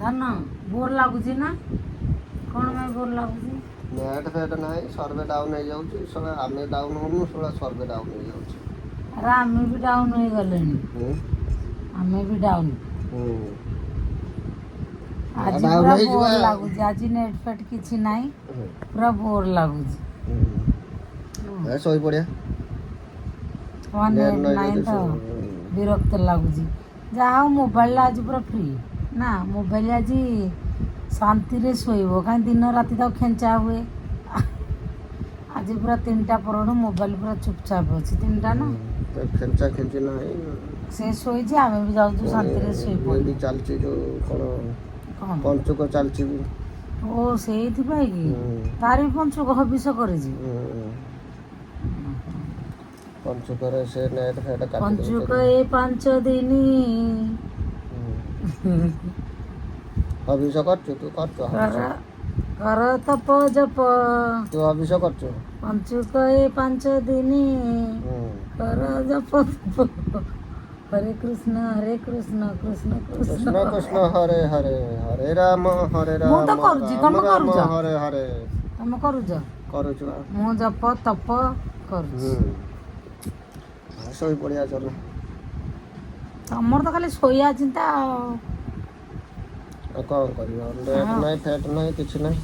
ଧନ, ବୋର ଲାଗୁଛି ନା? କ'ଣ ପାଇଁ ବୋର ଲାଗୁଛି? ନେଟ୍ ଫେଟ୍ ନାହିଁ, ସର୍ଭର ଡାଉନ୍ ହେଇଯାଉଛି ଶଳା। ଆମେ ଡାଉନ୍ ହଉନୁ ଶଳା, ସର୍ଭର ଡାଉନ୍ ହେଇଯାଉଛି। ଆରେ, ଆମେ ବି ଡାଉନ୍ ହେଇଗଲେଣି। ଆମେ ବି ଡାଉନ୍। ଆଜି ଡାଉନ୍ ପୁରା ହେଇଯିବା। ବୋର ଲାଗୁଛି ଆଜି। ନେଟ୍ ଫେଟ୍ କିଛି ନାହିଁ, ପୁରା ବୋର ଲାଗୁଛି। ଏ ଶୋଇ ପଡ଼ିଆ। ହଁ, ନେଟ୍ ନାହିଁ ତ ବିରକ୍ତ ଲାଗୁଛି। ଯାହା ହଉ, ମୋବାଇଲଟା ଆଜି ପୁରା ଫ୍ରି ନା। ମୋବାଇଲ ଆଜି ଶାନ୍ତିରେ ଶୋଇବ। କାହିଁ ଦିନ ରାତି ତାକୁ ଖେଞ୍ଚା ହୁଏ। ଆଜି ପୁରା 3ଟା ପରଠୁ ମୋବାଇଲ ପୁରା ଚୁପଚାପ ଅଛି। 3ଟା ନା? ଖେଞ୍ଚା ଖେଞ୍ଚି ନାହିଁ। ସେ ଶୋଇଛି, ଆମେ ବି ଯାଉଛୁ ଶାନ୍ତିରେ ଇଏ ଶୋଇପଡ଼ିବୁ। ବି ଚାଲିଛି ଯୋଉ କ'ଣ? କ'ଣ? ପଞ୍ଚୁକ ଚାଲିଛି ବି। ଓ, ସେଇଥିପାଇଁ କି? ତାର ବି ପଞ୍ଚୁକ ହବିଷ କରିଛି? ହୁଁ। ପଞ୍ଚୁକରେ ସେ ନେଟ୍ ଫେଟ୍ କାଟି ପଞ୍ଚୁକ ଦଉଛନ୍ତି। ଏ 5 ଦିନ। ହବିଷ କରୁଛୁ ତୁ? କରୁଛୁ ହବିଷ? କର କର ତପ ଜପ। ତୁ ହବିଷ କରୁଛୁ? ପଞ୍ଚୁକ ଏ 5 ଦିନ କର ଜପ ତପ। ହରେ କୃଷ୍ଣ ହରେ କୃଷ୍ଣ କୃଷ୍ଣ କୃଷ୍ଣ କୃଷ୍ଣ କୃଷ୍ଣ ହରେ ହରେ, ହରେ ରାମ ହରେ ରାମ ମୁଁ ତ କରୁଛି, ରାମ ତମେ ରାମ କରୁଛ? ହରେ ହରେ। ତମେ କରୁଛ? କରୁଛୁ ବା। ମୁଁ ଜପ ତପ କରୁଛି। ଶୋଇ ପଡ଼ିଆ ଚାଲ। ତମର ତ ଖାଲି ଶୋଇବା ଚିନ୍ତା ଆଉ। ଆଉ କ'ଣ କରିବା? ନେଟ୍ ନାହିଁ, ଫେଟ୍ ନାହିଁ, କିଛି ନାହିଁ।